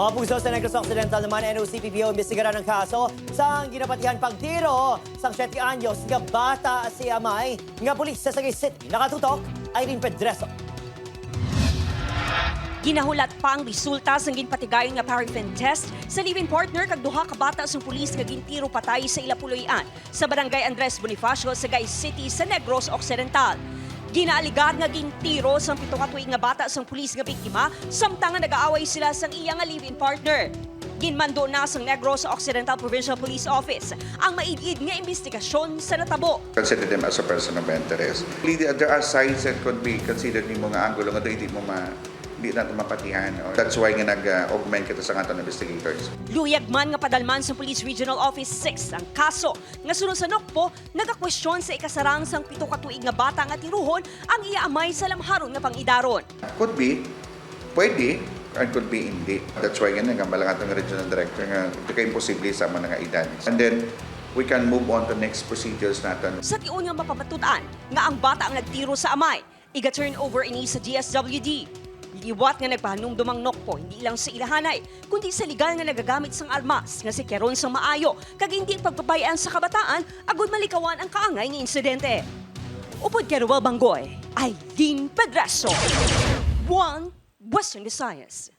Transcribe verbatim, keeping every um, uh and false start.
Mga puso, sa Negros Occidental naman, N O C P P O imbestigaran ang kaso sang ginapatihan pagtiro sang siyete anyos nga bata si amay nga pulis sa Sagay City. Nakatutok, Irene Pedreso. Ginahulat pa ang resulta sang ginpatigayon nga paraffin test sa live-in partner kag duha ka bata sang pulis nga gintiro patay sa ila puloy-an sa Barangay Andres Bonifacio, Sagay City sa Negros Occidental. Ginaaligar nga gintiro sang pito ka tuig nga bata sang pulis nga biktima samtang nga nag-aaway sila sang iya nga live-in partner. Ginmando na sang Negros Occidental Provincial Police Office ang maid-id nga imbestigasyon sa natabo. Consider them as a person of interest. Really, there are signs that could be considered nimo nga anggulo nga hindi mo ma hindi natin mapatihan. That's why nga nag-augment kita sa aton investigators. Luyag man nga padalman sa Police Regional Office six ang kaso nga suno sa Nocpo nagakwestiyon sa ikasarang sang pito ka tuig nga bata nga tiruhon ang iya amay sa lamharon nga pangidaron. Could be, pwede, and could be hindi. That's why nga nga malangat ang regional director nga ito ka imposible sa mga edad. And then, we can move on to next procedures natin. Sa tion nga mapamatud-an nga ang bata ang nagtiro sa amay, iga-turn over ini sa D S W D. Liwat nga nagpahanumdom ang Nocpo hindi lang sa ilahanay, kundi sa legal nga nagagamit sang armas nga sikyaron sang maayo kag hindi pagpabay-an sa kabataan agud malikawan ang kaangay nga insidente. Upod kay Roel Banggoy, Aileen Pedreso, One Western Visayas.